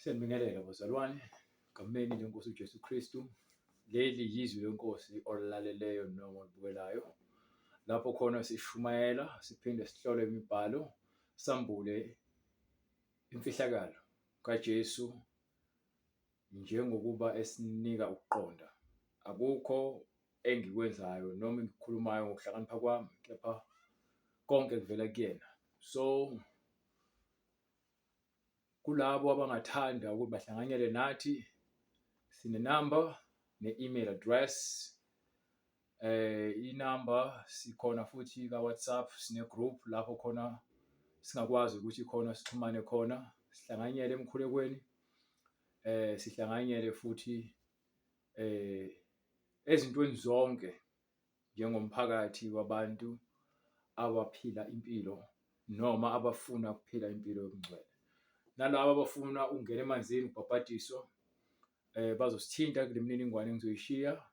Siyanibingelela bazalwane, egameni leNkosi uJesu Kristu. Leli yizwi leNkosi olilaleleyo noma olibukelayo, lapho khona sishumayela siphinde sihlole imibhalo, sambule imfihlakalo kaJesu njengokuba esinika ukuqonda. Akukho engikwenzayo noma engikukhulumayo ngokuhlakanipha kwami, kepha konke kuvela kuyena. So, Kulabo abangathanda ukuthi bahlanganyele nathi, sinenamba ne-email address. Inamba sikhona futhi ka-WhatsApp, sine-group lapho khona singakwazi ukuthi khona sixhumane khona, sihlanganyele emkhulekweni, sihlanganyele futhi ezintweni zonke njengomphakathi wabantu abaphila impilo noma abafuna ukuphila impilo yobungcwele. Nalaba abafuna ukungena emanzini ukubhabhadiswa bazosithinta kule mininingwane engizoyishiya.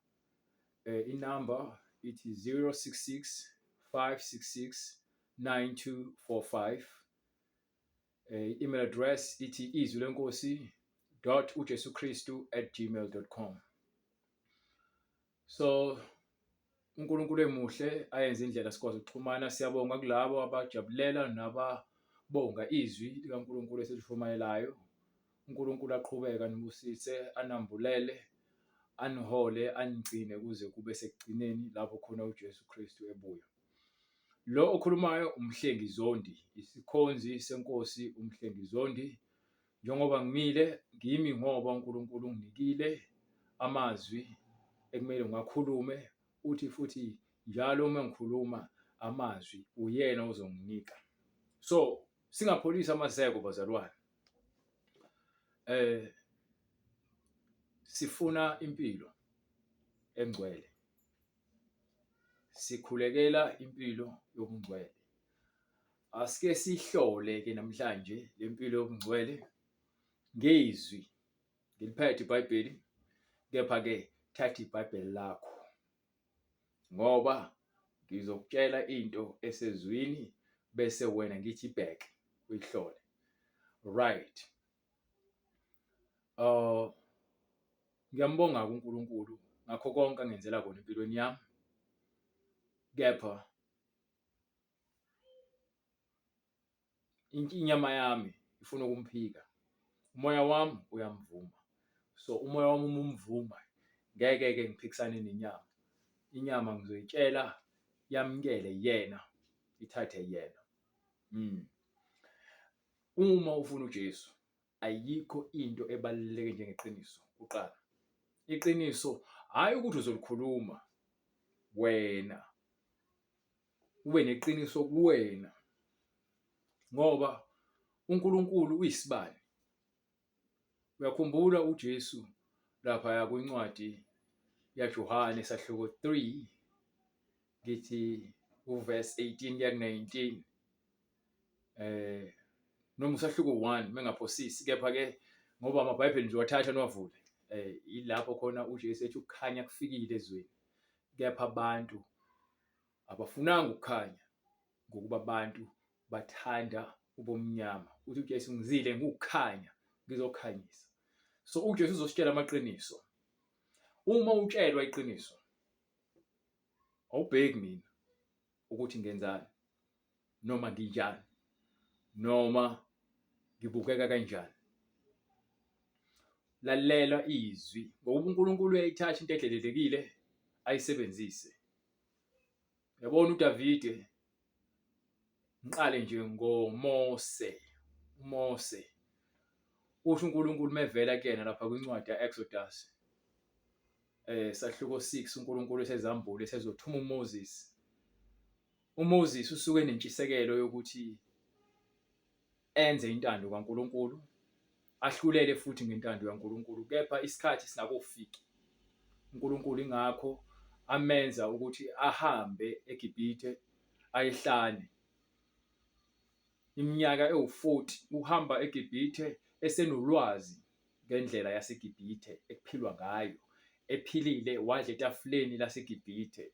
Inamba ithi 066 566 9245. I-email address ithi izwi lenkosi dot ujesu kristu at gmail dot com. So uNkulunkulu emuhle ayenze indlela sikwazi ukuxhumana. Siyabonga kulabo abajabulela nababonga izwi likaNkulunkulu esilishumayelayo. UNkulunkulu aqhubeke anibusise, anambulele, anihole, anigcine kuze kube sekugcineni lapho khona uJesu Kristu ebuya. Lo okhulumayo uMhlengi Zondi, isikhonzi seNkosi uMhlengi Zondi. Njengoba ngimile, ngimi ngoba uNkulunkulu unginikile amazwi ekumele ngiwakhulume, uthi futhi njalo uma ngikhuluma amazwi uyena ozonginika. So, singapholisi amaseko bazalwane. Sifuna impilo engcwele. Sikhulekela impilo yobungcwele. Asike sihlole-ke namhlanje le mpilo yobungcwele ngezwi. Ngiliphethe iBhayibheli, kepha-ke thatha iBhayibheli lakho ngoba ngizokutshela into esezwini bese wena ngithi ibheke uyihlole. Right. Ngiyambonga-ke uNkulunkulu ngakho konke angenzela kona empilweni yami, kepha inyama yami ifuna ukumphika, umoya wami uyamvuma. So, umoya wami uma umvuma, ngeke-ke ngiphikisane nenyama. Inyama ngizoyitshela yamukele yena, ithathe yena. Uma ufuna uJesu, ayikho into ebaluleke njengeqiniso kuqala. Iqiniso hhayi ukuthi uzolikhuluma wena, ube neqiniso kuwena ngoba uNkulunkulu uyisibani. Uyakhumbula uJesu laphaya kwincwadi yaJohane isahluko 3 ngithi uverse 18 kuya ku-19 noma usahluko 1 mengaphosisi kepha ke ngoba amaBhayibheli nje uwathatha niwavule ilapho khona uJesu ethi ukukhanya kufikile ezweni kepha abantu abafunanga ukukhanya ngokuba abantu bathanda ubumnyama. Uthi uJesu ngizile ngukukhanya ngizokhanyisa. So uJesu uzositshela amaqiniso. Uma utshelwa iqiniso awubheki mina ukuthi ngenzani noma nginjani noma ngibukeka kanjani. Lalela izwi ngokuba uNkulunkulu uyayithatha into edlelelekile ayisebenzise. Uyabona uDavide ngiqale nje ngoMose, uMose usho uNkulunkulu mevela kuyena lapha kwincwadi ya-Exodus sahluko 6 uNkulunkulu esezambule esezothuma uMoses. UMoses usuke enentshisekelo yokuthi enze intando kaNkulunkulu, ahlulele futhi ngentando kaNkulunkulu, kepha isikhathi singakofiki. uNkulunkulu ingakho amenza ukuthi ahambe eGibhithe ayehlane iminyaka ewu-40 uhamba eGibhithe esenolwazi ngendlela yaseGibhithe ekuphilwa ngayo, ephilile wadla etafuleni laseGibhithe.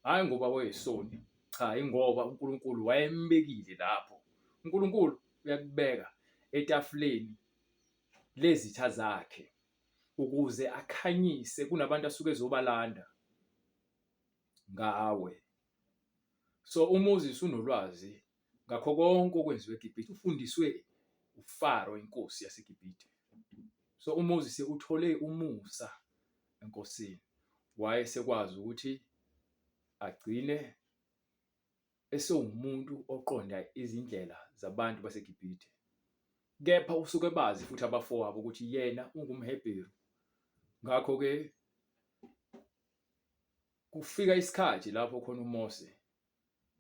Hhayi ngoba wayeyisoni, cha ingoba uNkulunkulu wayembekile lapho. uNkulunkulu uyakubeka etafuleni lezitha zakhe ukuze akhanyise kunabantu asuke ezobalanda ngawe. So uMoses unolwazi ngakho konke okwenziwe eGibhithe, ufundiswe uFaro inkosi yaseGibhithe. So uMoses uthole umusa enkosini, wayesekwazi ukuthi agcine esewumuntu oqonda izindlela zabantu baseGibhithe. Kepha usuke bazi futhi abafowabo ukuthi yena ungumHebheru. Ngakho-ke kufika isikhathi lapho khona uMose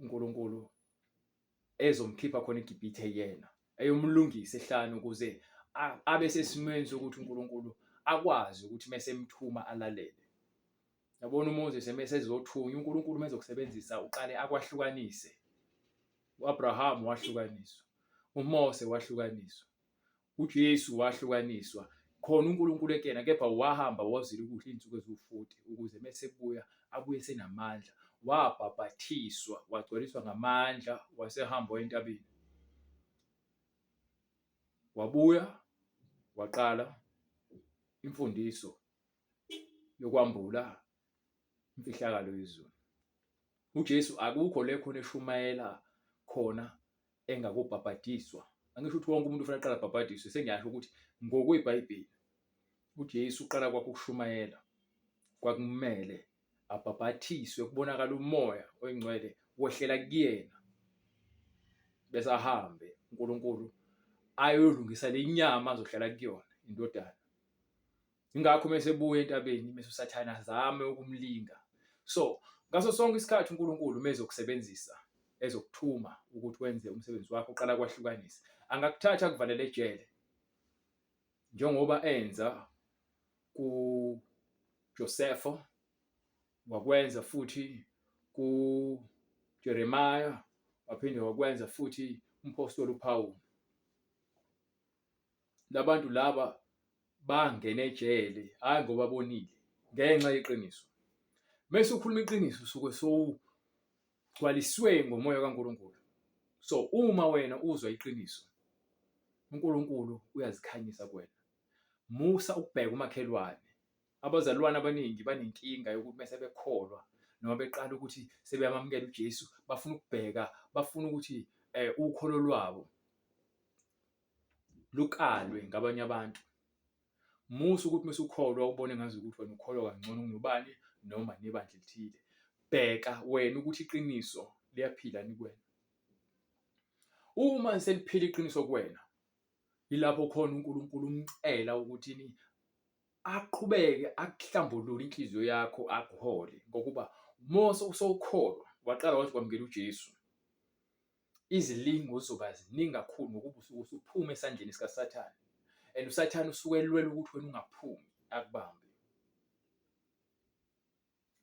uNkulunkulu ezomkhipha khona eGibhithe yena eyomlungisa ehlane ukuze abe sesimweni sokuthi uNkulunkulu akwazi ukuthi mesemthuma alalele. Yabona uMoses emesezothunywa uNkulunkulu mezokusebenzisa uqale akwahlukanise. U-Abraham wahlukaniswa, uMose wahlukaniswa, uJesu wahlukaniswa khona uNkulunkulu ekuyena kepha wahamba wozila ukudla izinsuku eziwu-40 ukuze mesebuya abuye senamandla. Wabhabhathiswa wagcwaliswa ngamandla wasehamba entabeni. Wabuya waqala imfundiso yokwambula imfihlakalo yezulu. UJesu akukho le khona eshumayela khona engakubhabhadiswa. Angisho ukuthi wonke umuntu ufanele aqale abhabhadiswe, sengiyasho ukuthi ngokweBhayibheli uJesu uqala kwakhe ukushumayela kwakumele abhabhathiswe kubonakala umoya oyingcwele wehlela kuyena bese ahambe uNkulunkulu ayolungisa le nyama azohlala kuyona indodana. Ingakho uma esebuya entabeni mese uSathane azame ukumlinga. So ngaso sonke isikhathi uNkulunkulu uma ezokusebenzisa ezokuthuma ukuthi wenze umsebenzi wakhe uqala kwahlukanisa. Angakuthatha akuvalele ejele njengoba enza kuJosepha wakwenza futhi kuJeremiah waphinde wakwenza futhi umphostoli uPaul. Labantu laba bangena ejele hhayi ngoba bonile ngenxa yeqiniso. Mese ukhuluma iqiniso usuke sowugcwaliswe ngomoya kaNkulunkulu. So uma wena uzwa iqiniso uNkulunkulu uyazikhanyisa kuwena. Musa ukubheka umakhelwane. Abazalwane abaningi banenkinga yokuthi mese bekholwa noma beqala ukuthi sebeyamamukela uJesu bafuna ukubheka bafuna ukuthi ukholo lwabo lukalwe ngabanye abantu. Musa ukuthi mese ukholwa ubone ngazi ukuthi wena ukholwa kangcono kunobani noma nebandla elithile. Bheka wena ukuthi iqiniso liyaphila yini kuwena. Uma seliphila iqiniso kuwena, yilapho khona uNkulunkulu umcela ukuthi aqhubeke akuhlambulule inhliziyo yakho akuhole ngokuba Mose usowukholwa waqala wathi kwamukela uJesu. Izilingo zizoba ziningi kakhulu ngokuba usuke usuphuma esandleni sikaSathane and uSathane usuke elwela ukuthi wena ungaphumi akubambe.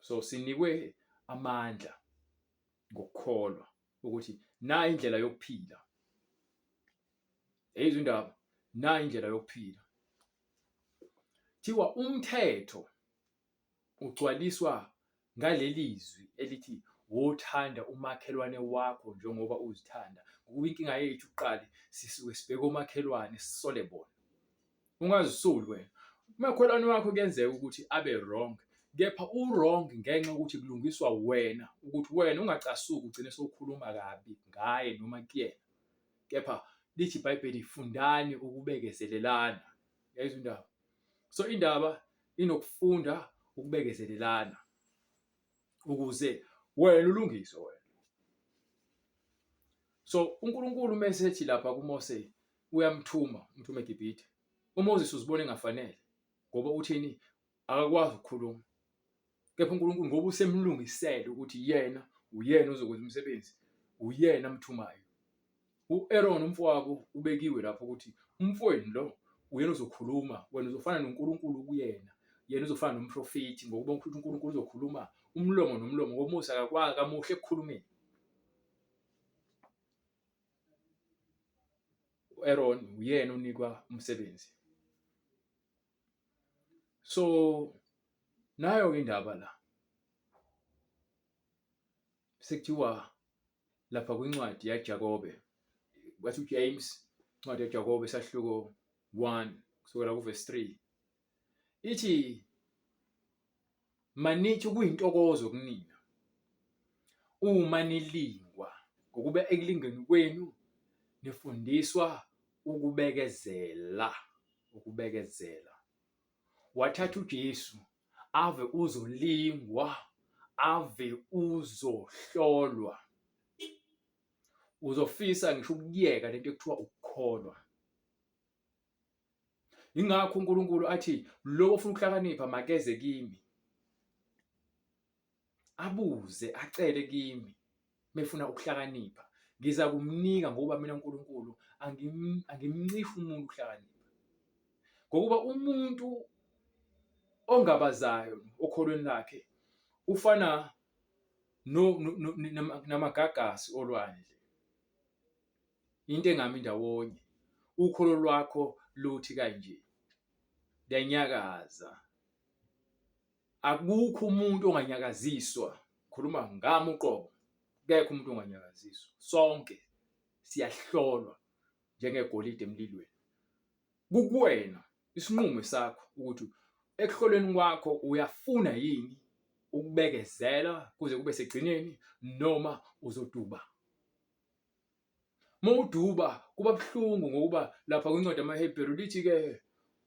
So sinikwe amandla ngokukholwa ukuthi nayi indlela yokuphila. Yayizwa indaba, nayi indlela yokuphila. Thiwa umthetho ugcwaliswa ngaleli zwi elithi wothanda umakhelwane wakho njengoba uzithanda. Ngokuba inkinga yethu kuqale sisuke sibheke omakhelwane sisole bona. Ungazisoli wena. Umakhelwane wakho kuyenzeka ukuthi abe wrong, kepha u-wrong ngenxa yokuthi kulungiswa wena ukuthi wena ungacasuki ugcine sewukhuluma kabi ngaye noma kuyena. Kepha lithi iBhayibheli fundani ukubekezelelana. Uyayizwa indaba? So indaba inokufunda ukubekezelelana ukuze wena ulungiswe wena. So uNkulunkulu uma esethi lapha kuMose uyamthuma, umthuma eGibhithe. UMoses uzibona engafanele ngoba uthini akakwazi ukukhuluma. Kepha uNkulunkulu ngoba usemlungisele ukuthi yena uyena ozokwenza umsebenzi, uyena amthumayo. U-Aaron umfowabo ubekiwe lapho ukuthi umfowenu lo uyena ozokhuluma, wena uzofana noNkulunkulu kuyena, yena uzofana nomprofethi ngokuba ukuthi uNkulunkulu uzokhuluma umlomo nomlomo ngoba uMose akakwazi kamuhle ekukhulumeni. U-Aaron uyena onikwa umsebenzi. So nayo-ke indaba la sekuthiwa lapha kwincwadi yaJakobe, bathi uJames, incwadi yaJakobe isahluko 1. kusukela kuvesi 3 ithi manithi kuyintokozo kunina uma nilingwa ngokuba ekulingeni kwenu nifundiswa ukubekezela ukubekezela. Wathatha uJesu ave uzolingwa ave uzohlolwa uzofisa ngisho ukuyeka lento ekuthiwa ukukholwa. Ingakho uNkulunkulu athi lo ofuna ukuhlakanipha makeze kimi abuze acele kimi mefuna ukuhlakanipha ngiza kumnika ngoba mina uNkulunkulu angimncishi umuntu ukuhlakanipha ngokuba umuntu ongabazayo okholweni lakhe ufana namagagasi olwandle into engami ndawonye ukholo lwakho luthi kanje liyanyakaza Akukho umuntu onganyakaziswa, khuluma ngami uqobo, akekho umuntu onganyakaziswa. Sonke siyahlolwa njengegolide emlilweni. Kukuwena isinqumo sakho ukuthi ekuhlolweni kwakho uyafuna yini ukubekezela kuze kube segcineni noma uzoduba. Uma uduba kuba buhlungu ngokuba lapha kwincwadi yamaHebheru lithi-ke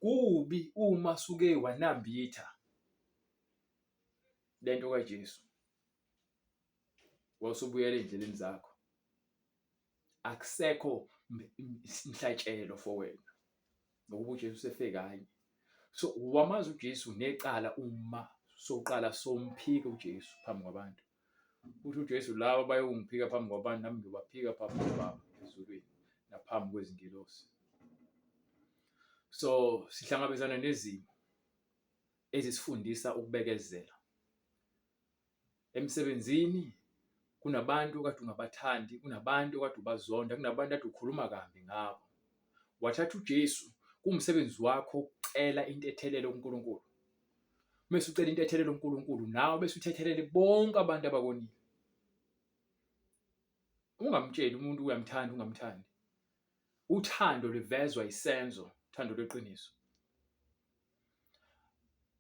kubi uma suke wanambitha lento kaJesu wawusubuyela ey'ndleleni zakho akusekho mhlatshelo for wena ngokuba uJesu usefe kanye so wamazi uJesu necala uma soqala somphika uJesu phambi kwabantu Uthi uJesu laba bayongiphika phambi kwabantu nami ngiyobaphika phambi koBaba ezulwini naphambi kwezingilosi. So sihlangabezana nezimo ezisifundisa ukubekezela. Emsebenzini kunabantu okade ungabathandi, kunabantu okade ubazonda, kunabantu kade ukhuluma kambi ngabo. Wathatha uJesu kuwumsebenzi wakho ukucela intethelelo kuNkulunkulu. Mese ucela intethelelo kuNkulunkulu nawe bese uthethelele bonke abantu abakonile. Ungamtsheli umuntu uyamthanda ungamthandi. Uthando luvezwa isenzo, uthando lweqiniso.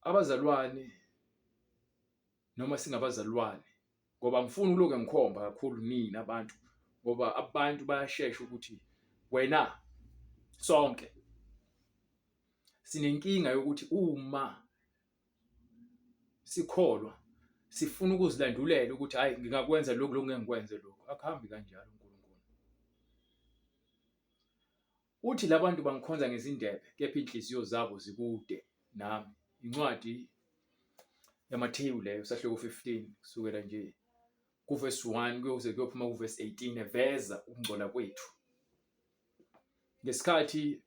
Abazalwane noma singabazalwane ngoba angifuni uloke ngikhomba kakhulu nina abantu ngoba abantu bayashesha ukuthi wena sonke Sinenkinga yokuthi uma sikholwa sifuna ukuzilandulela ukuthi hhayi ngingakwenza lokhu lokhu ngeke ngikwenze lokhu. Akuhambi kanjalo uNkulunkulu. Uthi la bantu bangikhonza ngezindebe kepha iy'nhliziyo zabo zikude nami. Incwadi yaMathewu leyo sahluko 15 kusukela nje kuvesi 1 kuyoze kuyophuma kuvesi 18 eveza ukungcola kwethu. Ngesikhathi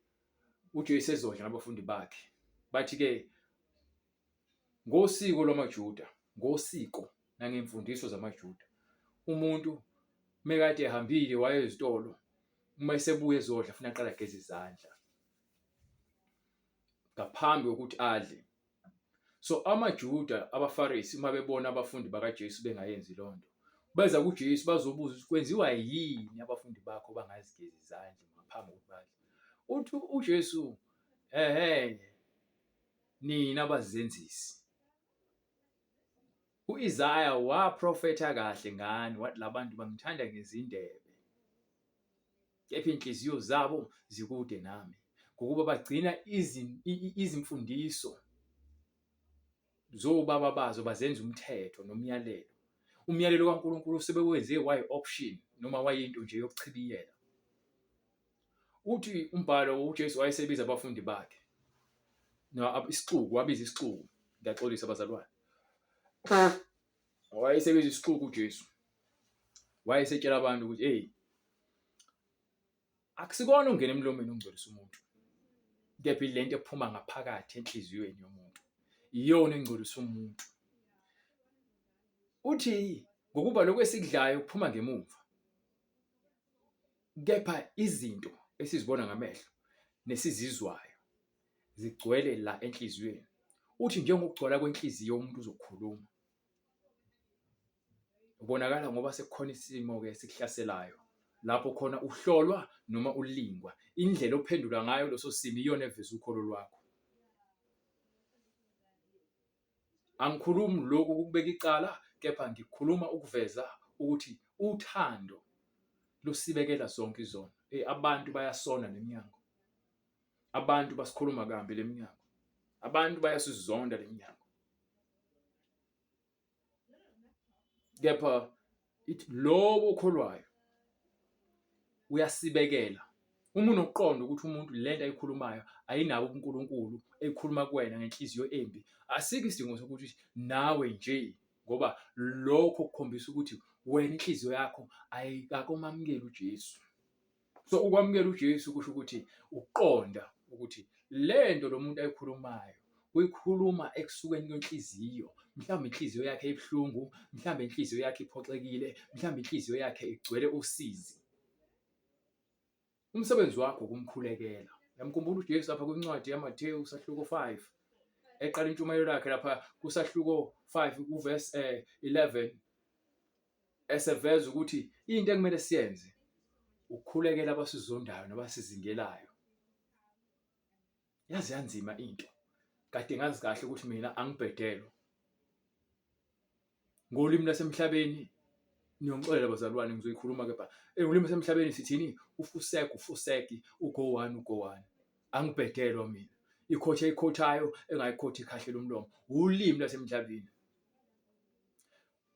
uJesu ezodla nabafundi bakhe, bathi-ke ngosiko lwamaJuda, ngosiko nangemfundiso zamaJuda, umuntu mekade ehambile waya ezitolo, uma esebuya ezodla funa aqale ageze izandla ngaphambi kokuthi adle. So amaJuda abaFarisi uma bebona abafundi bakaJesu bengayenzi loo nto, beza kuJesu bazobuza ukuthi kwenziwa yini abafundi bakho bangazigezi izandla ngaphambi kokuthi badle. Uthi uJesu, ehhe, nina bazenzisi. U-Isaya waprofetha kahle ngani wathi labantu bangithanda ngezindebe kepha inhliziyo zabo zikude nami ngokuba bagcina izimfundiso zobaba bazo bazenza umthetho nomyalelo. Umyalelo kaNkulunkulu sebewenze wayi-option noma wayinto nje yokuchibiyela. Uthi umbhalo uJesu wayesebiza abafundi bakhe isixuku, wabiza isixuku. Ngiyaxolisa bazalwane. Wayesebiza isixuku uJesu. Wayesetshela abantu ukuthi hey akusikona ungena emlomeni ungcolisa umuntu. Kepha ilento ephuma ngaphakathi enhliziyweni yomuntu iyona engcolisa umuntu. Uthi ngokuba lokho esikudlayo kuphuma ngemuva. Kepha izinto esizibona ngamehlo nesizizwayo zigcwele la enhliziyweni. Uthi njengokugcwala kwenhliziyo umuntu uzokhuluma. Ubonakala ngoba sekukhona isimo-ke esikuhlaselayo. lapho khona uhlolwa noma ulingwa. Indlela ophendula ngayo leso simo iyona eveza ukholo lwakho. Angikhulumi lokhu ukubeka icala kepha ngikhuluma ukuveza ukuthi uthando lusibekela zonke izono. Hey, abantu bayasona leminyango. Abantu basikhuluma kambi leminyango. Abantu bayasizonda leminyango. Kepha ithi lowo okholwayo uyasibekela. Uma unokuqonda ukuthi umuntu lento ayikhulumayo ayinabo ubuNkulunkulu eyikhuluma kuwena ngenhliziyo embi, asikho isidingo sokuthi nawe nje ngoba lokho kukhombisa ukuthi wena inhliziyo yakho ayikakomamukeli uJesu. So ukwamukela uJesu kusho ukuthi uqonda ukuthi lento lo muntu ayikhulumayo uyikhuluma ekusukeni kwenhliziyo, mhlawumbe inhliziyo yakhe ibuhlungu, mhlawumbe inhliziyo yakhe iphoxekile, mhlawumbe inhliziyo yakhe igcwele usizi. Umsebenzi wakho ukumkhulekela. Uyamkhumbula uJesu lapha kwincwadi yaMathewu sahluko 5 eqala intshumayelo yakhe lapha kusahluko 5 kuverse 11 eh, eseveza ukuthi into ekumele siyenze ukukhulekela abasizondayo nabasizingelayo. Yaze yanzima into. Kade ngazi kahle ukuthi mina angibhedelwa. Ngolimi lwasemhlabeni niyongixolela bazalwane ngizoyikhuluma kepha eh, ulimi lasemhlabeni sithini ufusek ufuseki ugo one ugo one angibhedelwa mina ikhotha eyikhothayo engayikhotha ikhahlela umlomo ulimi lwasemhlabeni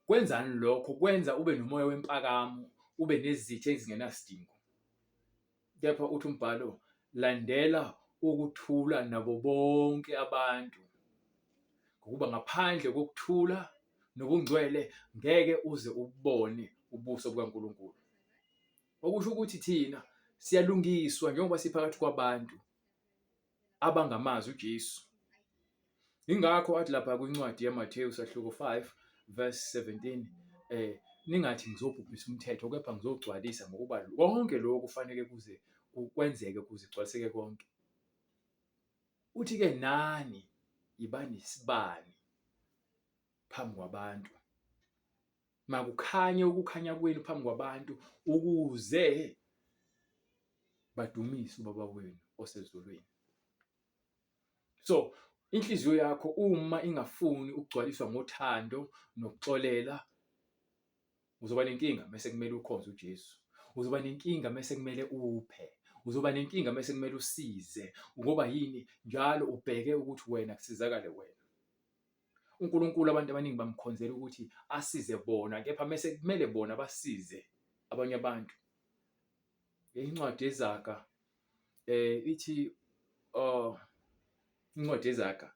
Kwenzani lokho? Kwenza ube nomoya wempakamo, ube nezitha ezingenasidingo. Kepha uthi umbhalo, landela ukuthula nabo bonke abantu, ngokuba ngaphandle kokuthula nobungcwele ngeke uze ubone ubuso bukaNkulunkulu. Okusho ukuthi thina siyalungiswa njengoba siphakathi kwabantu abangamazi uJesu. Ingakho athi lapha kwincwadi yaMathewu sahluko 5 verse 17 eh ningathi ngizobhubhisa umthetho kepha ngizogcwalisa ngokuba konke lokhu kufanele kuze kwenzeke kuze kugcwaliseke konke. Uthi ke nani yibani isibani phambi kwabantu. Makukhanye ukukhanya kwenu phambi kwabantu ukuze badumise uBaba wenu osezulwini. So inhliziyo yakho uma ingafuni ukugcwaliswa ngothando nokuxolela uzoba nenkinga mese kumele ukhonze uJesu. Uzoba nenkinga mese kumele uphe. Uzoba nenkinga mese kumele usize ngoba yini njalo ubheke ukuthi wena kusizakale wena. UNkulunkulu abantu abaningi bamkhonzela ukuthi asize bona kepha mese kumele bona basize abanye abantu. Incwadi yeZaga eh ithi oh incwadi yeZaga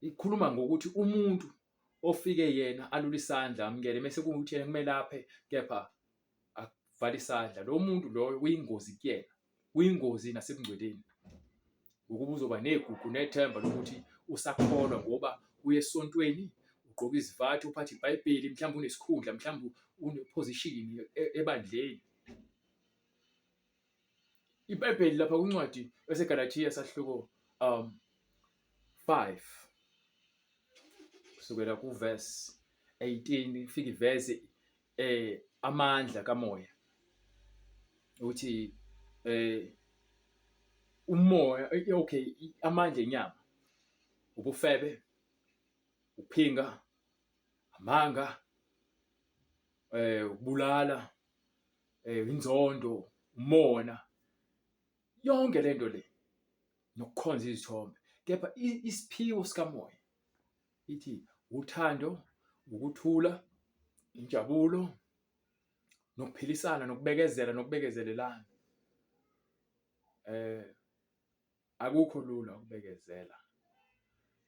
ikhuluma ngokuthi umuntu ofike yena alula isandla amukele mese kuwukuthi yena kumele aphe kepha avale isandla lo muntu loyo uyingozi kuyena Kuyingozi nasebungcweleni ngokuba uzoba negugu nethemba lokuthi usakholwa ngoba uye esontweni, ugqoka izivathu, uphathe iBhayibheli, mhlawumbe unesikhundla, mhlawumbe une-position e-, ebandleni. IBhayibheli lapha kwincwadi yaseGalathiya sahluko 5 kusukela kuverse 18 ifike iveze eh amandla kamoya ukuthi eh umoya eh, okay amandla enyama ubufebe uphinga amanga eh ukubulala eh inzondo umona yonke lento le nokukhonza izithombe kepha isiphiwo sikamoya ithi uthando, ukuthula, injabulo, nokuphilisana, nokubekezela, nokubekezelelana. Eh akukho lula ukubekezela.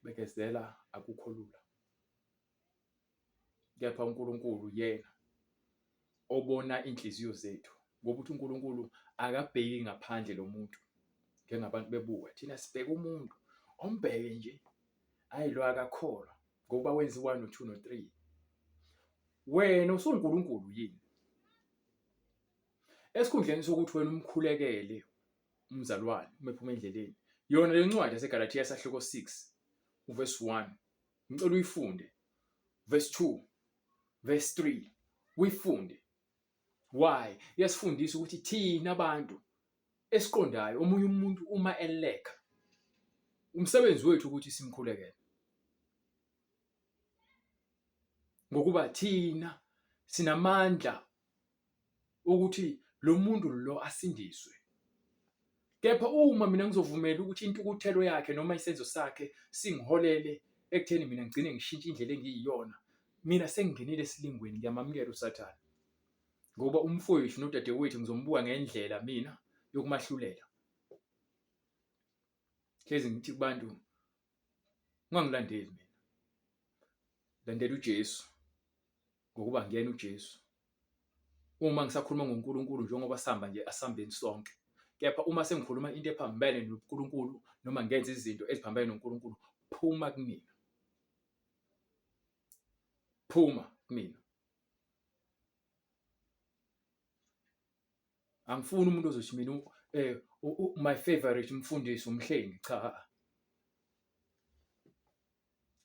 Bekezela akukho lula. Kepha uNkulunkulu yena obona inhliziyo zethu ngoba uthi uNkulunkulu akabheki ngaphandle lomuntu njengabantu bebuka thina sibheka umuntu ombheke nje ayi lo akakholwa ngoba wenza u-1 no-2 no-3 wena usuNkulunkulu yini esikhundleni sokuthi wena umkhulekele umzalwane uma ephuma endleleni yona le ncwadi yaseGalathiya sahluko 6 uverse 1 ngicela uyifunde verse 2 verse 3 Uyifunde. Why? Iyasifundisa ukuthi thina abantu esiqondayo omunye umuntu uma eleka umsebenzi wethu ukuthi simkhulekele. Ngokuba thina sinamandla ukuthi lo muntu lo asindiswe. Kepha uma mina ngizovumela ukuthi intukuthelo yakhe noma isenzo sakhe singiholele ekutheni mina ngigcine ngishintshe indlela engiyiyona, mina sengingenile esilingweni, ngiyamamukela uSathane. Ngoba umfowethu nodadewethu ngizombuka ngendlela mina yokumahlulela. Hlezi ngithi kubantu ungangilandeli mina, landela uJesu ngokuba ngiyena uJesu. Uma ngisakhuluma ngoNkulunkulu njengoba sihamba nje asihambeni sonke, kepha uma sengikhuluma into ephambene nobuNkulunkulu noma ngenza izinto eziphambene noNkulunkulu, phuma kumina, phuma kumina. Angifuni umuntu ozothi mina eh my favorite umfundisi umhlengi cha.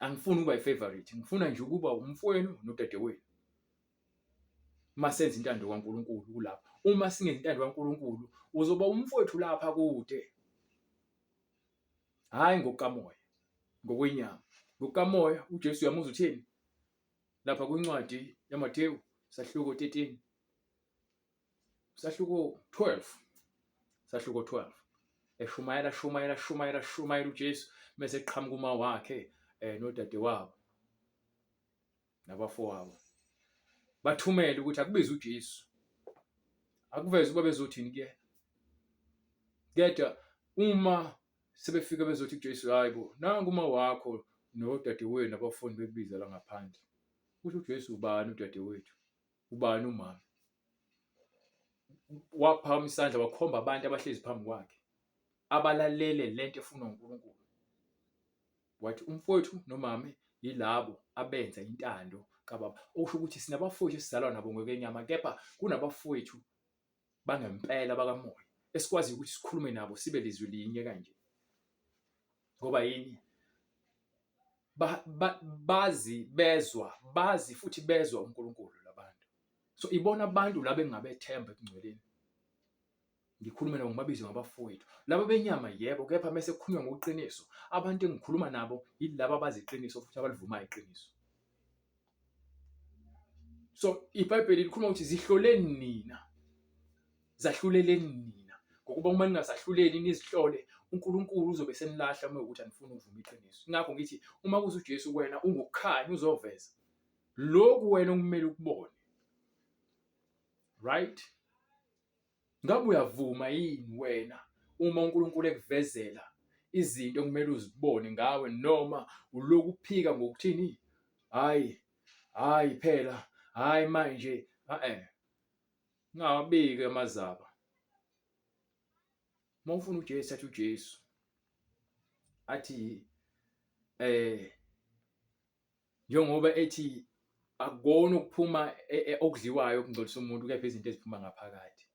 Angifuni ukuba i-favorite, ngifuna nje ukuba umfowenu nodadewenu. Uma senza intando kaNkulunkulu kulapha. Uma singenza intando kaNkulunkulu uzoba umfowethu lapha kude. Hhayi ngokukamoya, ngokwenyama. Ngokukamoya uJesu uyamuzwa uthini? Lapha kwincwadi yaMathewu sahluko 13 sahluko 12 sahluko 12 eshumayela shumayela shumayela shumayela uJesu mese eqhamuka uma wakhe eh nodadewabo nabafowabo bathumele ukuthi akubize uJesu akuveze ukuba bezothini kuyena kodwa uma sebefika bezothi kuJesu hayi bo nangu uma wakho nodadewenu abafundi bekubiza la ngaphandle kusho uJesu ubani udadewethu ubani umama waphakamisa isandla wakhomba abantu abahlezi phambi kwakhe abalalele lento efunwa uNkulunkulu wathi umfowethu nomame yilabo abenza intando kababa okusho ukuthi sinabafowethu esizalwa nabo ngokwenyama kepha kunabafowethu bangempela bakamoya esikwaziyo ukuthi sikhulume nabo sibe lizwi linye kanje ngoba yini ba, ba, bazi bezwa bazi futhi bezwa uNkulunkulu labantu so ibona abantu laba engingabethemba ekungcweleni ngikhulume nabo ngibabize ngabafowethu laba benyama yebo kepha mese kukhulunywa ngokuqiniso abantu engikhuluma nabo yilaba abazi iqiniso futhi abalivumayo iqiniso so iBhayibheli likhuluma ukuthi zihloleni nina zahluleleni nina ngokuba uma ningazahluleli nizihlole uNkulunkulu uzobe senilahla uma ukuthi anifuni ukuvuma iqiniso ingakho ngithi uma kuze uJesu kuwena ungukukhanya uzoveza lokhu wena okumele ukubone right Ngabe uyavuma yini wena uma uNkulunkulu ekuvezela izinto okumele uzibone ngawe noma ulokhu uphika ngokuthini? Hhayi, hhayi phela, hhayi manje, e-e. Ungawabiki amazaba. Uma ufuna uJesu thatha uJesu. Athi eh Njengoba ethi akukona ukuphuma e, e, okudliwayo okungcolisa umuntu kepha izinto eziphuma ngaphakathi.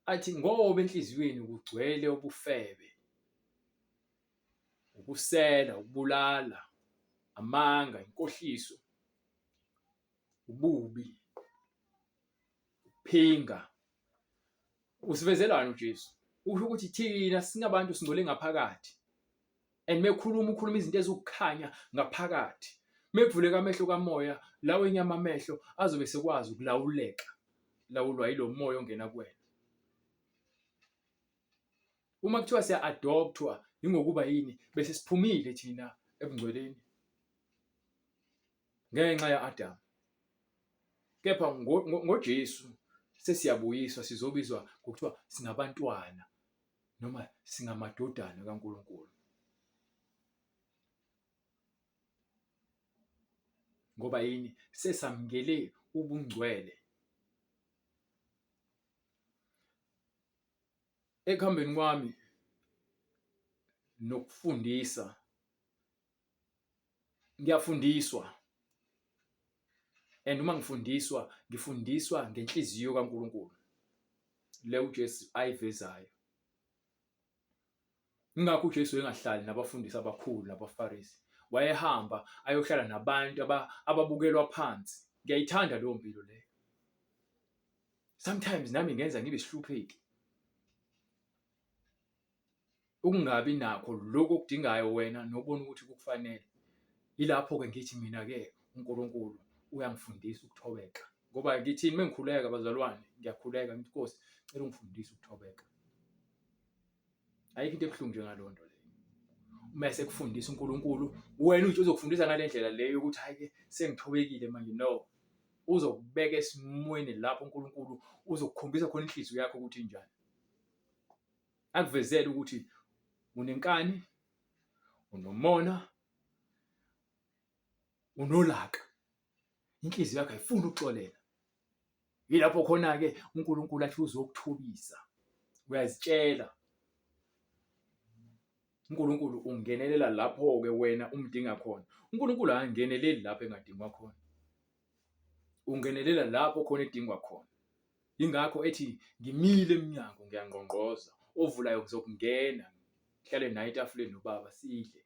Athi ngoba enhliziyweni kugcwele ubufebe, ukusela, ukubulala, amanga, inkohliso, ububi, ukuphinga. Usivezelani uJesu? Usho ukuthi thina singabantu singcole ngaphakathi. And mekhuluma ukhuluma izinto eziwukukhanya ngaphakathi. Mekuvuleka amehlo kamoya, lawo enyama amehlo azobe sekwazi ukulawuleka, lawulwa yilo moya ongena kuwena. Uma kuthiwa siya-adoptwa yingokuba yini bese siphumile thina ebungcweleni ngenxa ya-Adamu. Kepha ngoJesu sesiyabuyiswa sizobizwa ngokuthiwa singabantwana noma singamadodana kaNkulunkulu. Ngoba yini? Sesamukele ubungcwele. Ekuhambeni kwami nokufundisa ngiyafundiswa and uma ngifundiswa ngifundiswa ngenhliziyo kaNkulunkulu le uJesu ayivezayo. Ingakho uJesu engahlali nabafundisi abakhulu nabaFarisi. Wayehamba ayohlala nabantu ababukelwa phansi. Ngiyayithanda leyo mpilo leyo. Sometimes nami ngenza ngibe isihlupheki. Ukungabi nakho lokhu okudingayo wena nobona ukuthi kukufanele. Yilapho-ke ngithi mina-ke uNkulunkulu uyangifundisa ukuthobeka. Ngoba ngithini uma ngikhuleka bazalwane, ngiyakhuleka ngithi Nkosi, ngicela ungifundise ukuthobeka. Ayikho into ebuhlungu njengaleyo nto leyo. Uma esekufundisa uNkulunkulu, wena uthi uzokufundisa ngale ndlela leyo yokuthi hhayi-ke sengithobekile manje, no. Uzokubeka esimweni lapho uNkulunkulu uzokukhombisa khona inhliziyo yakho ukuthi injani. Akuvezele ukuthi unenkani, unomona, unolaka. Inhliziyo yakho ayifuni ukuxolela. Yilapho khona-ke uNkulunkulu athi uzokuthobisa. Uyazitshela. uNkulunkulu ungenelela lapho-ke wena umdinga khona. uNkulunkulu akangeneleli lapho engadingwa khona. Ungenelela lapho khona edingwa khona. Yingakho ethi ngimile emnyango ngiyangqongqoza, ovulayo ngizokungena, ngihlale naye etafuleni nobaba sidle.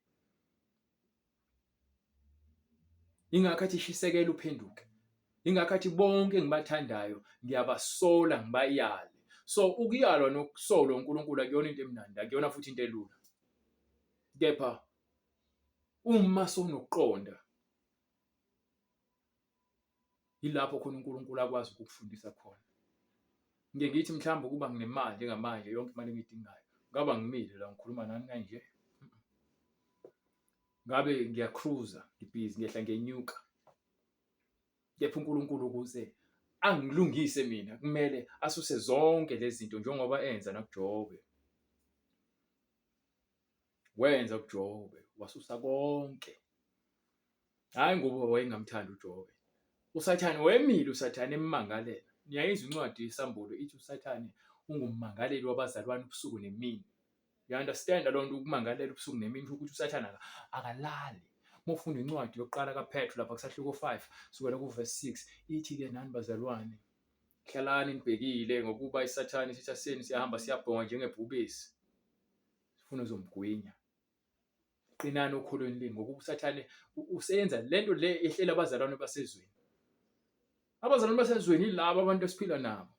Yingakho athi shisekela uphenduke. Yingakho athi bonke engibathandayo ngiyabasola ngibayale. So ukuyalwa nokusolwa uNkulunkulu akuyona into emnandi, akuyona futhi into elula. Kepha uma sewunokuqonda yilapho khona uNkulunkulu akwazi ukukufundisa khona. Ngike ngithi mhlawumbe ukuba nginemali njengamanje yonke imali engiyidingayo, ngabe angimile la ngikhuluma nani kanje. Ngabe ngiya-cruiser, ngibhizi ngiyehla ngiyenyuka. Kepha uNkulunkulu ukuze angilungise mina kumele asuse zonke lezi zinto njengoba enza nakuJobe. Wenza kuJobe, wasusa konke. Hhayi ngoba wayengamthandi uJobe. USathane wayemile uSathane emmangalela. Niyayizwa incwadi yeSambulo ithi uSathane ungummangaleli wabazalwane ubusuku nemini. You understand loo nto ukumangalela ubusuku nemini ukuthi uSathane akalali. Uma ufunda incwadi yokuqala kaPetru lapha kusahluko 5 sukela ku-verse 6 ithi-ke nani bazalwane hlalani nibhekile ngokuba iSathane isitha senu siyahamba siyabhonga njengebhubesi sifuna uzomgwinya. Qinani okholweni lenu ngokuba uSathane useyenza lento le ehlela abazalwane basezweni. Abazalwane basezweni yilabo abantu esiphila nabo.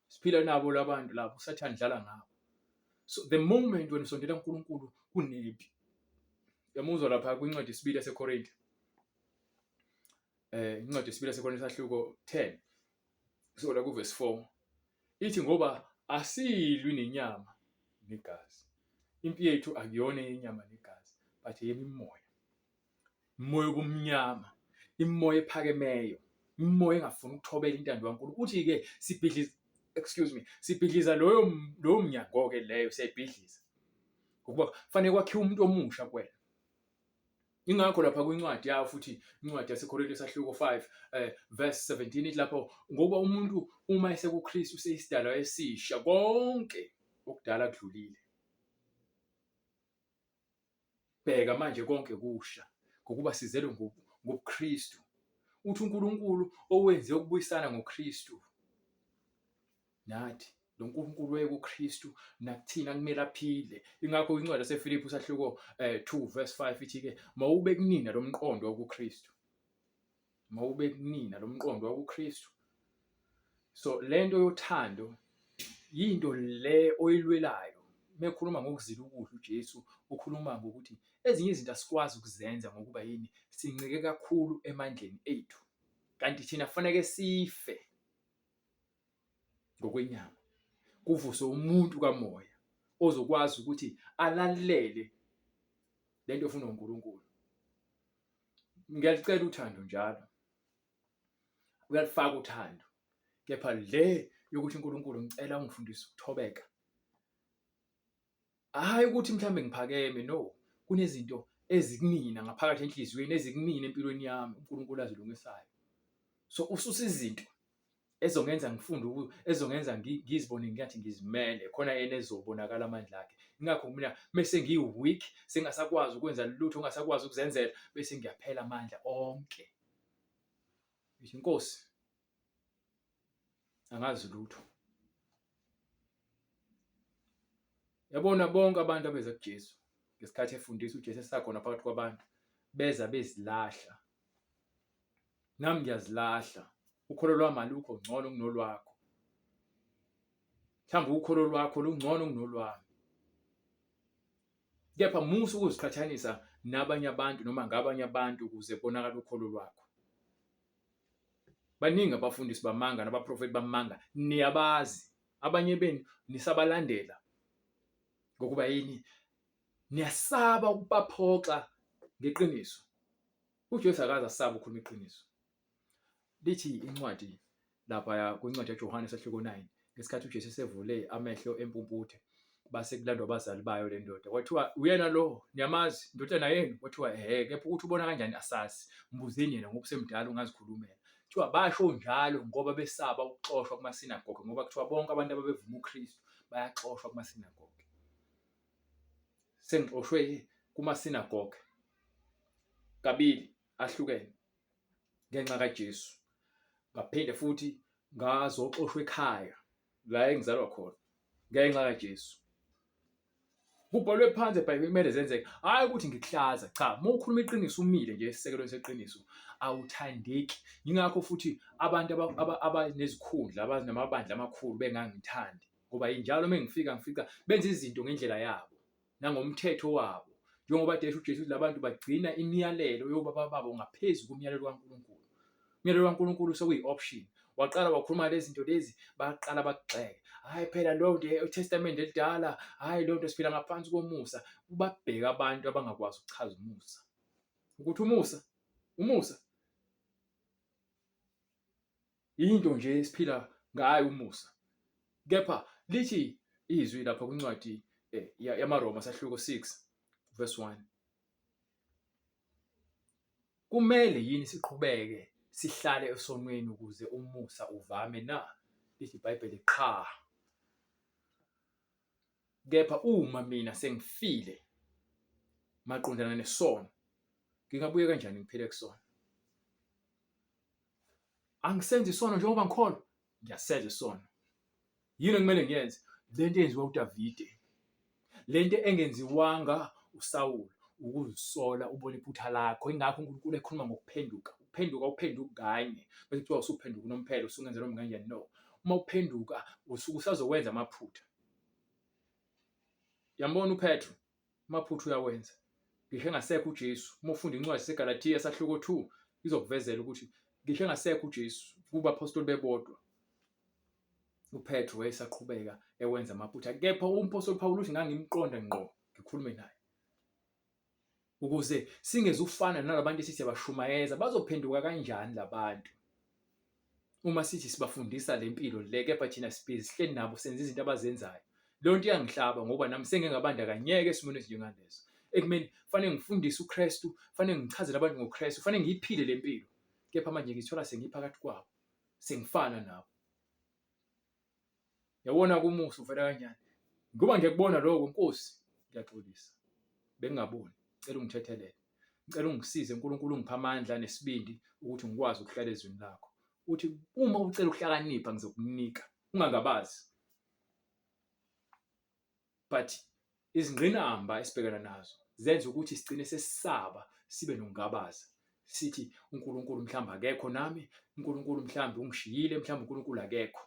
Siphila nabo labantu labo uSathane dlala ngabo. So the moment wena usondela kuNkulunkulu kunempi. Yamuzwa lapha kwincwadi yesibili yaseKorinte. Eh incwadi yesibili yaseKorinte sahluko 10. Kusukela kuverse 4. Ithi ngoba asilwi nenyama negazi. Impi yethu akuyona yenyama negazi, but eyemimoya. Imoya obumnyama, imoya ephakemeyo, imoya engafuni ukuthobela intando kaNkulunkulu. Uthi-ke sibhidliza, excuse me, sibhidliza loyo lowo mnyango-ke leyo siyayibhidliza. Ngokuba kufanele kwakhiwe umuntu omusha kuwena. Ingakho lapha kwincwadi yawo futhi incwadi yaseKorinte isahluko 5 verse 17 ithi lapho ngoba umuntu uma esekuKristu useyisidalwa esisha konke okudala kudlulile. Bheka manje konke kusha ngokuba sizelwe ngobuKristu. Uthi uNkulunkulu owenze ukubuyisana ngoKristu nathi lo Nkulunkulu wayekuKristu nakuthina kumele aphile. Ingakho incwadi yaseFilipi isahluko 2 verse 5 ithi-ke mawube kunina lo mqondo wakuKristu. Mawube kunina lo mqondo wakuKristu. So lento yothando yinto le oyilwelayo. Mekhuluma ngokuzila ukudla uJesu ukhuluma ngokuthi ezinye izinto asikwazi ukuzenza ngokuba yini sincike kakhulu emandleni ethu. Kanti thina kufanele sife ngokwenyama kuvuswe umuntu kamoya ozokwazi ukuthi alalele lento efunwa uNkulunkulu. Ngiyalicela uthando njalo, uyalifaka uthando, kepha le yokuthi uNkulunkulu ngicela ungifundise ukuthobeka, hhayi ukuthi mhlawumbe ngiphakeme, no, kunezinto ezikumina ngaphakathi enhliziyweni ezikumina empilweni yami uNkulunkulu azilungisayo. So ususa izinto ezongenza ngifunde ezongenza ngizibone ngathi ngizimele khona yena ezobonakala amandla akhe. Ingakho mina mese ngiyi-weak sengasakwazi ukwenza lutho ngingasakwazi ukuzenzela bese ngiyaphela amandla onke. Ngithi Nkosi angazi lutho. Yabona bonke abantu abeza kuJesu ngesikhathi efundisa uJesu esakhona phakathi kwabantu beza bezilahla. Nami ngiyazilahla. Ukholo lwami alukho ngcono kunolwakho. Mhlawumbe ukholo lwakho lungcono kunolwami. Kepha musa ukuziqhathanisa nabanye abantu noma ngabanye abantu ukuze kubonakale ukholo lwakho. Baningi abafundisi bamanga nabaprofethi bamanga, niyabazi. Abanye benu nisabalandela ngokuba yini? Niyasaba ukubaphoxa ngeqiniso. UJesu akaze asabe ukukhuluma iqiniso. Lithi incwadi laphaya kwincwadi kaJohane sahluko 9 ngesikhathi uJesu esevule amehlo empumputhe base kulandwa abazali bayo le ndoda kwathiwa uyena lo niyamazi indodana yenu kwathiwa ehe kepha ukuthi ubona kanjani asazi mbuzeni yena ngoba usemdala ungazikhulumela kuthiwa basho njalo ngoba besaba ukuxoshwa kumasinagoge ngoba kuthiwa bonke abantu ababevuma uKristu bayaxoshwa kumasinagoge sengixoshwe kumasinagoge kabili ahlukene ngenxa kaJesu ngaphinde futhi ngazoxoshwa ekhaya la engizalwa khona ngenxa kaJesu kubhalwe phansi eBhayibhelini kumele zenzeke hhayi ukuthi ngikuhlaza cha uma ukhuluma iqiniso umile nje esisekelweni seqiniso awuthandeki yingakho futhi abantu abanezikhundla abanamabandla amakhulu bengangithandi ngoba injalo uma ngifika ngifica benza izinto ngendlela yabo nangomthetho wabo njengoba desho uJesu ukuthi labantu bagcina imiyalelo yobaba babo ngaphezu komyalelo kaNkulunkulu. Umyalelo kaNkulunkulu sekuyi-option. Waqala wakhuluma lezi zinto lezi, baqala bakugxeke. Hhayi phela leyo nto eTestamente elidala, hhayi leyo nto siphila ngaphansi komusa. Ubabheke abantu abangakwazi ukuchaza umusa. Ukuthi umusa, umusa Into nje esiphila ngayo umusa. Kepha lithi izwi lapha kwincwadi eh, yamaRoma sahluko 6 verse 1. Kumele yini siqhubeke sihlale esonweni ukuze umusa uvame na? Lithi iBhayibheli qha. Kepha uma mina sengifile maqondana nesono, ngingabuye kanjani ngiphile kusona? Angisenzi isono njengoba ngikholwa, ngiyasenza isono. Yini ekumele ngiyenze? Le nto eyenziwa uDavide, le nto engenziwanga uSawulu, ukuzisola ubone iphutha lakho. Ingakho uNkulunkulu ekhuluma ngokuphenduka. Ukuphenduka uphenduka kanye bese kuthiwa usuphenduka unomphela usungenza noma kanjani. No, uma uphenduka usuke usazokwenza amaphutha. Yambona uPetru Amaphutha uyawenza. Ngisho engasekho uJesu, uma ufunda incwadi yaseGalathiya sahluko 2 izokuvezela ukuthi ngisho engasekho uJesu kubaphostoli bebodwa uPetru wayesaqhubeka ewenza amaphutha kepha umphostoli Pawulu uthi ngangimqonda ngqo ngikhulume naye ukuze singezufana nalabantu esithi siyabashumayeza bazophenduka kanjani labantu Uma sithi sibafundisa le mpilo le kepha thina sibhizi sihleli nabo senza izinto abazenzayo. Leyo nto iyangihlaba ngoba nami sengingabandakanyeka esimweni esinjengaleso. Ekumeni fanele ngifundise uKristu, fanele ngichazele abantu ngoKristu, fanele ngiyiphile le mpilo. Kepha manje ngithola sengiphakathi kwabo, sengifana nabo. Yabona kumusa uvela kanjani? Ngoba ngiyakubona lokho Nkosi, ngiyaxolisa. Bengingaboni. Cela ungithethelele. Ngicela ungisize uNkulunkulu ungiphe amandla nesibindi ukuthi ngikwazi ukuhlala ezwini lakho. Uthi uma ucela ukuhlakanipha ngizokunika, ungangabazi. But izingqinamba esibhekana nazo zenza ukuthi sigcine sesisaba sibe nokungabaza sithi uNkulunkulu mhlawumbe akekho nami, uNkulunkulu mhlawumbe ungishiyile, mhlawumbe uNkulunkulu akekho.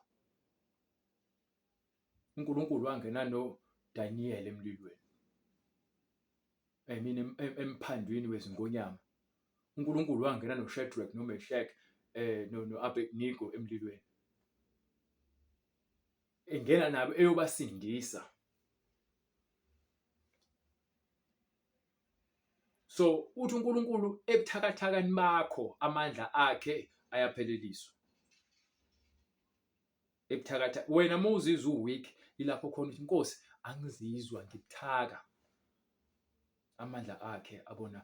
uNkulunkulu wangena noDaniyeli emlilweni. I mean emphandwini wezingonyama. uNkulunkulu wangena noShadrach noMeshach eh no-Abednego emlilweni. Engena nabo eyobasindisa. So uthi uNkulunkulu ebuthakathakani bakho amandla akhe ayapheleliswa. Ebuthakatha wena uma uzizwa uweak ilapho khona uthi Nkosi angizizwa ngibuthaka. Amandla akhe abona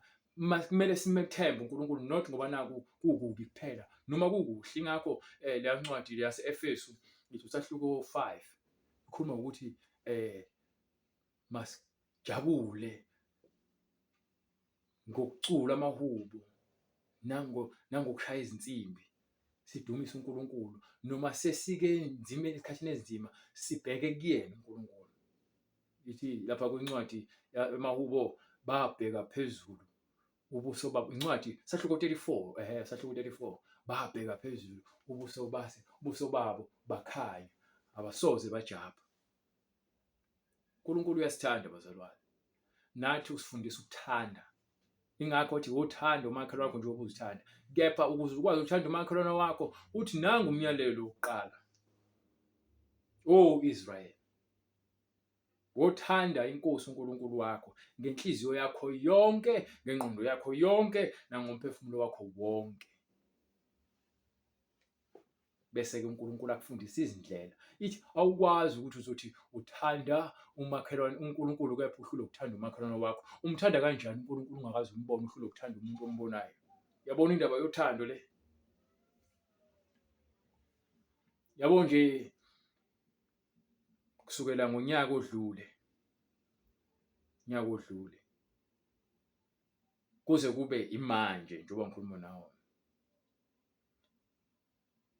kumele simethembe uNkulunkulu not ngoba naku kukubi kuphela noma kukuhle ingakho eh leya ncwadi yase-Efesu ithi usahluko 5 ikhuluma ukuthi eh masijabule ngokucula amahubo nango nangokushaya izinsimbi sidumise uNkulunkulu noma sesike nzima esikhathini ezinzima sibheke kuyena uNkulunkulu ithi lapha kwincwadi yamahubo babheka phezulu ubuso babo incwadi sahluko 34 ehe sahluko 34 Babheka phezulu ubuso base ubuso babo bakhanya, abasoze bajabha. UNkulunkulu uyasithanda bazalwane, nathi usifundisa ukuthanda. Ingakho uthi wothanda umakhelwane wakho njengoba uzithanda. Kepha ukuze ukwazi ukuthanda umakhelwane wakho, uthi nangu umyalelo wokuqala. O Israyeli, wothanda iNkosi uNkulunkulu wakho ngenhliziyo yakho yonke, ngengqondo yakho yonke, nangomphefumulo wakho wonke. Bese-ke uNkulunkulu akufundisa izindlela. Ithi awukwazi ukuthi uzothi uthanda umakhelwane uNkulunkulu kepha uhlulwe ukuthanda umakhelwane wakho. Umthanda kanjani uNkulunkulu ungakaze umbone uhlulwe ukuthanda umuntu ombonayo? Yabona indaba yothando le? Yabo nje kusukela ngonyaka odlule, unyaka odlule kuze kube imanje njengoba ngikhuluma nawe.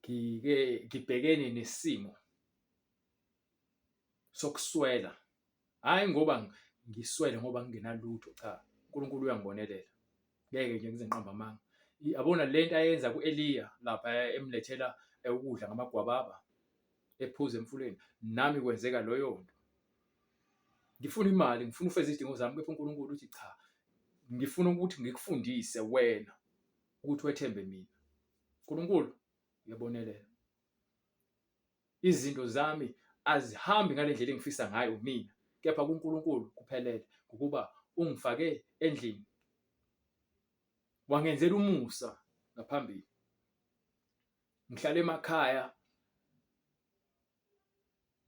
Ngike ngibhekene nesimo sokuswela, hhayi ngoba ngiswele ngoba ngingenalutho, cha, uNkulunkulu uyangibonelela, ngeke nje ngize ngiqambe amanga. Yabona le nto ayenza ku-Eliya lapha emlethela ukudla ngamagwababa ephuza emfuleni, nami kwenzeka leyo nto. Ngifuna imali, ngifuna ukufeza izidingo zami, kepha uNkulunkulu uthi cha, ngifuna ukuthi ngikufundise wena ukuthi wethembe mina. uNkulunkulu uyabonelela. Izinto zami azihambi ngale ndlela engifisa ngayo mina, kepha kuNkulunkulu kuphelele ngokuba ungifake endlini wangenzela umusa ngaphambili. Ngihlala emakhaya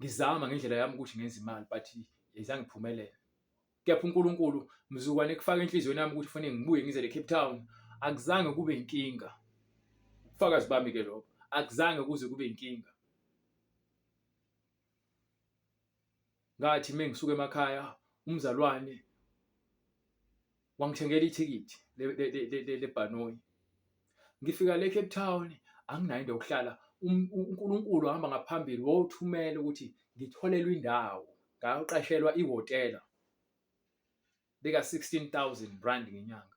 ngizama ngendlela yami ukuthi ngenze imali but ayizange iphumelele. Kepha uNkulunkulu mzukwane ekufaka enhliziyweni yami ukuthi kufanele ngibuye ngize le Cape Town, akuzange kube inkinga. Ubufakazi bami ke lobo, akuzange kuze kube inkinga. Ngathi uma ngisuka emakhaya umzalwane wangithengela ithikithi lebhanoyi. Ngifika le Cape Town anginayo indawo yokuhlala, uNkulunkulu wahamba ngaphambili wawuthumela ukuthi ngitholelwe indawo, ngayoqashelwa ihhotela lika-sixteen thousand rand ngenyanga.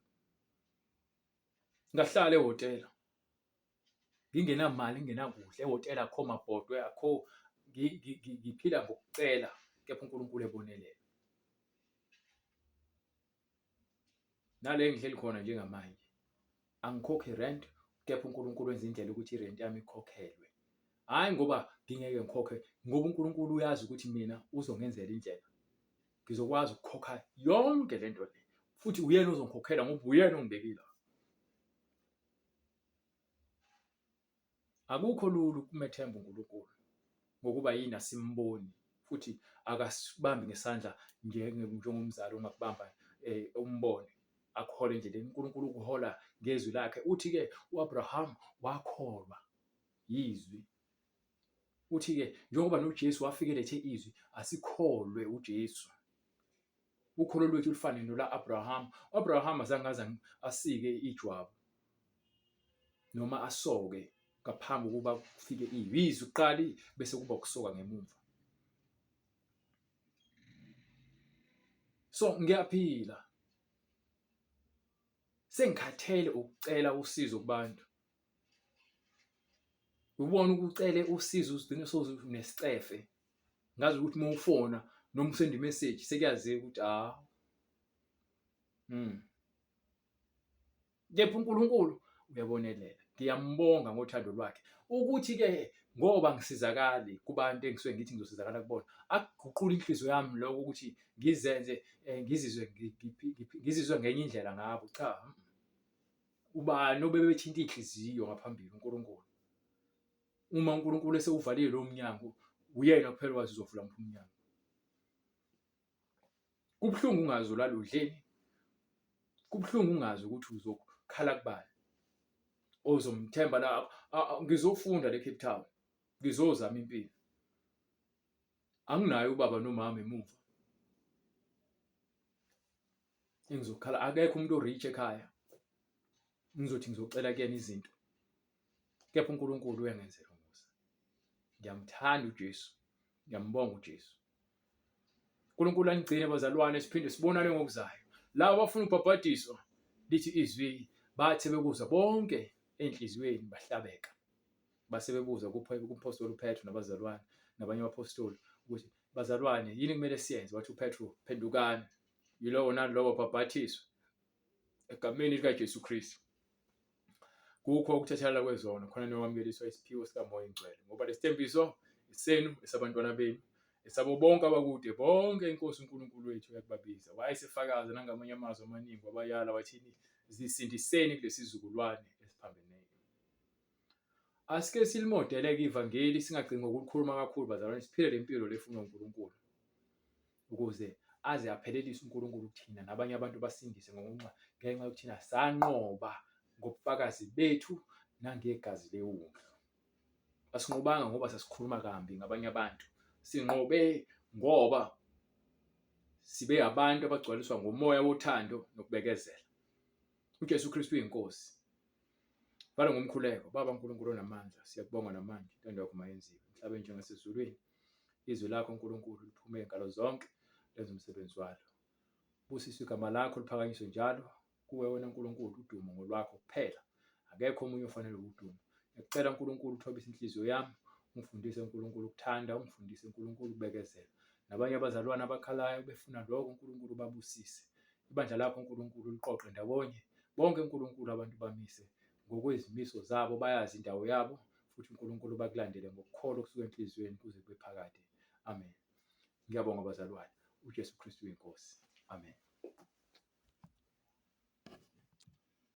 Ngahlala ehhotela ngingenamali, ngingenakudla, ehhotela akukho mabhodwe, akukho ngiphila ngokucela kepha uNkulunkulu ebonelela. Nale engihleli khona njengamanje angikhokhi rent kepha uNkulunkulu wenza indlela ukuthi irenti yami ikhokhelwe. Hhayi ngoba ngingeke ngikhokhe, ngoba uNkulunkulu uyazi ukuthi mina uzongenzela indlela. Ngizokwazi ukukhokha yonke le nto le futhi uyena ozongikhokhela ngoba uyena ongibekile la. Akukho lula ukumethemba uNkulunkulu ngokuba yini asimboni futhi akasibambi ngesandla njengomzali ongakubamba umbone akuhole endleleni. UNkulunkulu ukuhola ngezwi lakhe. Uthi-ke u-Abraham wakholwa yizwi. Uthi-ke njengoba noJesu wafike elethe izwi, asikholwe uJesu. Ukholo lwethu lufane nola-Abrahama. U-Abrahama azange aze asike ijwabu noma asoke ngaphambi kokuba kufike izwi kuqala bese kuba ukusoka ngemumva. So ngiyaphila, sengikhathele ukucela usizo kubantu. Ubone ukucele usizo uzigcine sewunesicefe. Ngazi ukuthi uma ufona noma usenda imeseji sekuyaziwa ukuthi ah. Kepha uNkulunkulu uyabonelela. Ngiyambonga ngothando lwakhe. Ukuthi-ke ngoba ngisizakali kubantu engisuke ngithi ngizosizakala kubona, akuguquli inhliziyo yami lokho ukuthi ngizenze ngizizwe ngizizwe ngenye indlela ngabo. Cha. Ubani obebethinta inhliziyo ngaphambili? uNkulunkulu. Uma uNkulunkulu esewuvalile lowo mnyango, uyena kuphela owazi uzovula muphi umnyango. Kubuhlungu ungazi ulala udleni, kubuhlungu ungazi ukuthi uzokhala kubani ozomthemba la. Ngizofunda le Cape Town, ngizozama impilo. Anginaye ubaba nomama emuva engizokhala, akekho umuntu o-rich ekhaya ngizothi ngizocela kuyena izinto, kepha uNkulunkulu uyangenzela umusa. Ngiyamthanda uJesu, ngiyambonga uJesu. uNkulunkulu anigcine bazalwane, siphinde sibonane ngokuzayo. Labo abafuna ukubhabhadiswa, lithi izwi, bathe bekuzwa bonke Ey'nhliziyweni bahlabeka. Base bebuza kumphostoli uPetru nabazalwane nabanye abaphostoli ukuthi bazalwane yini kumele siyenze? Wathi uPetru, phendukani, yilowo nalowo bhabhathiswe egameni likaJesu Kristu kukho ukuthethelela kwezono khona niyowamukeliswa isiphiwo sikaMoya oNgcwele ngoba lesithembiso isenu esabantwana benu esabo bonke abakude bonke inkosi uNkulunkulu wethu uyakubabiza wayesefakaza nangamanye amazwi amaningi wabayala wathini zisindiseni kulesizukulwane esiphambeneyo asike silimodeleke ivangeli singagcini ngokulikhuluma kakhulu bazalwane siphile le mpilo lefunwa uNkulunkulu ukuze aze aphelelise uNkulunkulu kuthina nabanye abantu basindise ngokunxa ngenxa yokuthina sanqoba ngobufakazi bethu nangegazi lewundlu. Asinqobanga ngoba sasikhuluma kambi ngabanye abantu, sinqobe ngoba sibe abantu abagcwaliswa ngomoya wothando nokubekezela. UJesu Kristu uyinkosi. Vala ngomkhuleko, Baba Nkulunkulu onamandla, siyakubonga namanje, intando yakho mayenziwe emhlabeni njengasezulwini. Izwi lakho Nkulunkulu liphume ngalo zonke lenze umsebenzi walo. Busiswe igama lakho liphakanyiswe njalo kuwe wena Nkulunkulu udumo ngolwakho kuphela. Akekho omunye ofanele udumo. Ngiyacela Nkulunkulu uthobise inhliziyo yami, ungifundise Nkulunkulu ukuthanda, ungifundise Nkulunkulu ukubekezela. Nabanye abazalwane abakhalayo befuna lokho Nkulunkulu babusise. Ibandla lakho Nkulunkulu liqoqe ndawonye bonke Nkulunkulu abantu bamise ngokwezimiso zabo bayazi indawo yabo futhi uNkulunkulu bakulandele ngokukholwa kusuka enhliziyweni kuze kube phakade. Amen. Ngiyabonga bazalwane. UJesu Kristu uyinkosi. Amen.